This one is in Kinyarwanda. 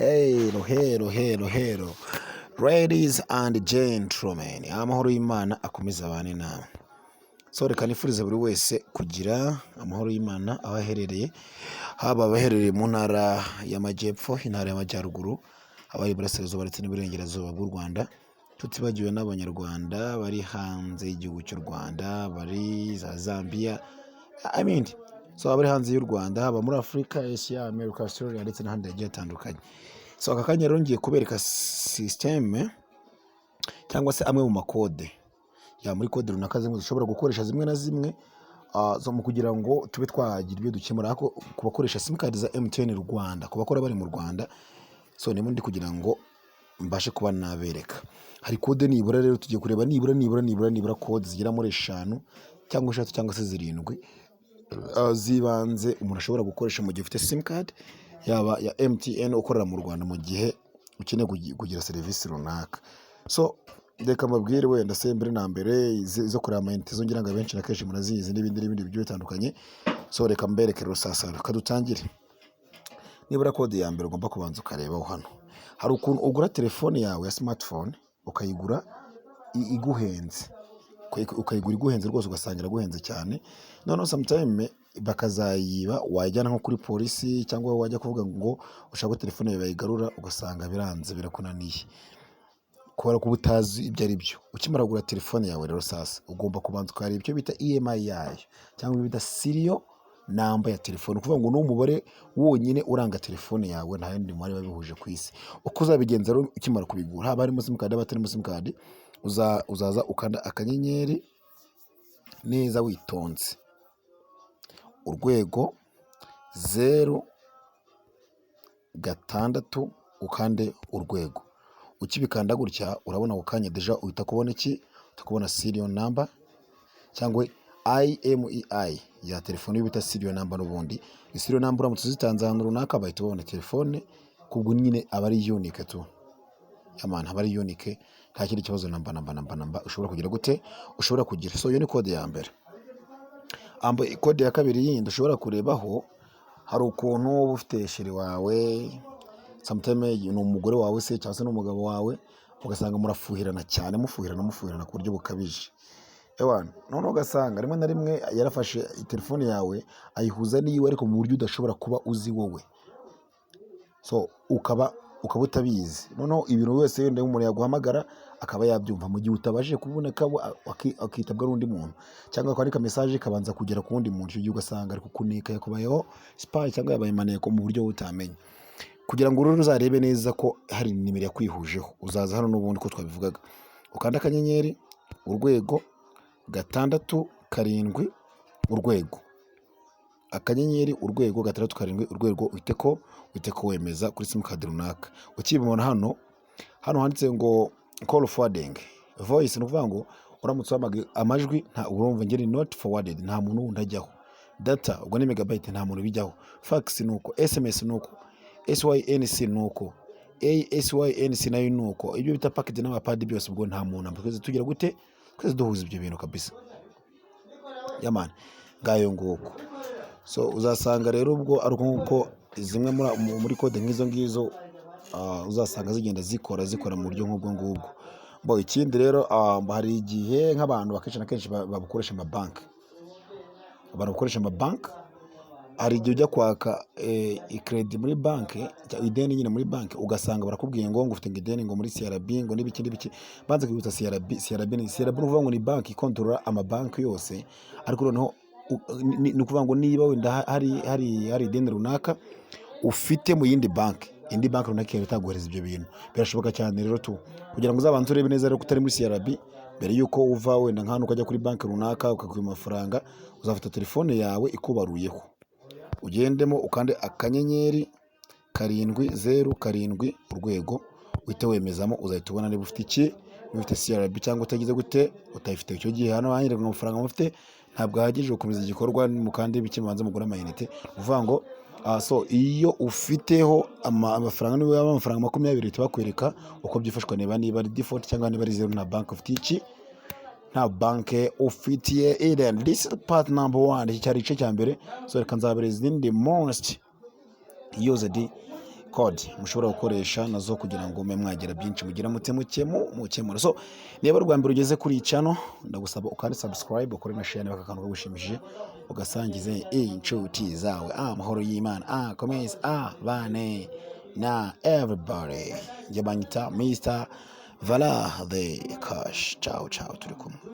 Hello, hello, hello, hello. Ladies and gentlemen, amahoro y'Imana akomeze abane nawe. So reka nifurize buri wese kugira amahoro y'Imana aho aherereye, haba abaherereye mu ntara y'Amajyepfo, intara y'Amajyaruguru, abari Iburasirazuba ndetse n'Iburengerazuba bw'u Rwanda, tutibagiwe n'Abanyarwanda bari hanze y'igihugu cy'u Rwanda, bari za Zambia, I mean, so abari hanze y'u Rwanda, haba muri Afurika, Asia, America, Australia ndetse n'ahandi hagiye hatandukanye. So aka kanya rero ngiye kubereka système cyangwa se amwe mu makode ya muri kode runaka zimwe dushobora gukoresha, zimwe na zimwe zo mu kugira ngo tube twagira ibyo dukemura, ariko ku bakoresha simukadi za MTN Rwanda, ku bakora bari mu Rwanda. So niba ndi kugira ngo mbashe kuba nabereka, hari kode nibura rero tugiye kureba, nibura nibura nibura nibura kode zigera muri eshanu cyangwa eshatu cyangwa se zirindwi z'ibanze umuntu ashobora gukoresha mu gihe ufite simukadi yaba ya MTN ukorera mu Rwanda, mu gihe ukeneye kugira serivisi runaka. So reka mbabwire wenda se mbere na mbere izo kureba amayinite, zo ngira ngo abenshi na kenshi murazizi, n'ibindi n'ibindi bigiye bitandukanye. So reka mbereke rero sasa, reka dutangire. Nibura kode ya mbere ugomba kubanza ukarebaho hano, hari ukuntu ugura telefone yawe ya smartphone, ukayigura iguhenze, ukayigura iguhenze rwose, ugasanga iraguhenze cyane. Noneho sometime bakazayiba, wajyana nko kuri polisi cyangwa wajya kuvuga ngo ushaka ko telefone yawe bayigarura, ugasanga biranze, birakunaniye kubera ko uba utazi ibyo ari byo. Ukimara kugura telefone yawe rero sasa, ugomba kubanza ukareba icyo bita IMEI yayo cyangwa ibyo bita serial number ya telefone. Ukuvuga ngo ni umubare wonyine uranga telefone yawe, nta yandi mubare biba bihuje ku isi. Uko uzabigenza rero, ukimara kubigura, haba harimo simukadi, haba hatarimo simukadi, uzaza ukanda akanyenyeri neza witonze, urwego, zeru, gatandatu, ukande urwego. Ukibikanda gutya, urabona ako kanya déjà uhita kubona iki? Uhita kubona serial number cyangwa IMEI ya telefone, iyo bita serial number. N'ubundi serial number uramutse uzitanze ahantu runaka, bahita babona telefone, kubwo nyine aba ari unique tu yamana, aba ari unique, nta kindi kibazo namba namba namba namba ushobora kugira gute, ushobora kugira. So iyo ni kode ya mbere. Ambo kode ya kabiri yindi ushobora kurebaho, hari ukuntu uba ufite chéri wawe, sometime ni umugore wawe se cyangwa se n'umugabo wawe, ugasanga murafuhirana cyane, mufuhirana mufuhirana ku buryo bukabije. Ewana, noneho ugasanga rimwe na rimwe yarafashe telefone yawe ayihuza n'iyiwe, ariko mu buryo udashobora kuba uzi wowe. So ukaba utabizi. Noneho ibintu wese wenda umuntu yaguhamagara akaba yabyumva mu gihe utabashije kuboneka, akitabwa n'undi muntu, cyangwa kwandika message ikabanza kugera ku wundi muntu. Icyo gihe ugasanga ari kukuneka, yakubayeho spy cyangwa yabaye maneko mu buryo utamenya. Kugira ngo rero uzarebe neza ko hari nimero yakwihujeho, uzaza hano n'ubundi ko twabivugaga, ukanda akanyenyeri, urwego, gatandatu, karindwi, urwego, akanyenyeri, urwego, gatandatu, karindwi, urwego, uhite ko wemeza kuri simukadi runaka. Ukibibona hano, hano handitse ngo call forwarding voice, ni ukuvuga ngo uramutse uhamagaye amajwi nta, urumva ngeri not forwarded, nta muntu wundi ajyaho. Data ubwo ni megabyte, nta muntu bijyaho. Fax ni uko, SMS ni uko, SYNC ni uko, ASYNC nayo ni uko, ibyo bita packet n'amapadi byose ubwo nta muntu. Twese tugira gute? Twese duhuza ibyo bintu kabisa. Yamani, ngayo nguko. So uzasanga rero ubwo ari uko nguko zimwe muri kode nk'izo ngizo uzasanga zigenda zikora mu buryo nk'ubwo ngubwo. Bo ikindi rero, hari igihe nk'abantu akenshi na kenshi babukoresha amabanki, abantu bakoresha amabanki, hari igihe ujya kwaka icredit muri banki, ideni nyine muri banki, ugasanga barakubwiye ngo ufite ngo ideni ngo muri CRB, ngo n'ibiki n'ibiki. Banze kwibutsa CRB. CRB ni CRB, ni ukuvuga ngo ni banki ikontorora amabanki yose. Ariko noneho ni ukuvuga ngo niba wenda hari ideni runaka ufite mu yindi banki, indi banki runaka ikaba itaguhereza ibyo bintu, birashoboka cyane rero tu. Kugira ngo uzabanze urebe neza rero ko utari muri CRB mbere y'uko uva wenda nk'ahantu ukajya kuri banki runaka ukaguha amafaranga, uzafata telefone yawe ikubaruyeho, ugendemo ukande akanyenyeri, karindwi, zeru, karindwi, urwego, uhite wemezamo. Uzahita ubona niba ufite iki, niba ufite CRB cyangwa utagize gute, utayifite. Icyo gihe hano hanyereka amafaranga mufite ntabwo ahagije gukomeza igikorwa, mukande bike, mubanze mugure amayinite. Ni ukuvuga ngo so iyo ufiteho amafaranga, niba yaba amafaranga 20, bahita bakwereka uko byifashwa, niba ari default cyangwa niba ari zeru, nta banki ufite iki, nta banki ufitiye ideni. This is part number one, iki cyari igice cya mbere. So reka nzabereza izindi most used code mushobora gukoresha nazo kugira ngo mube mwagira byinshi mugira mute mukemura. So niba ari ubwa mbere ugeze kuri iyi channel, ndagusaba ukande subscribe, ukore na share niba aka kantu kagushimishije, ugasangize inshuti zawe. Amahoro y'Imana komeza bane na everybody. Njye banyita Mr Vala the Cash. Ciao ciao, turi kumwe.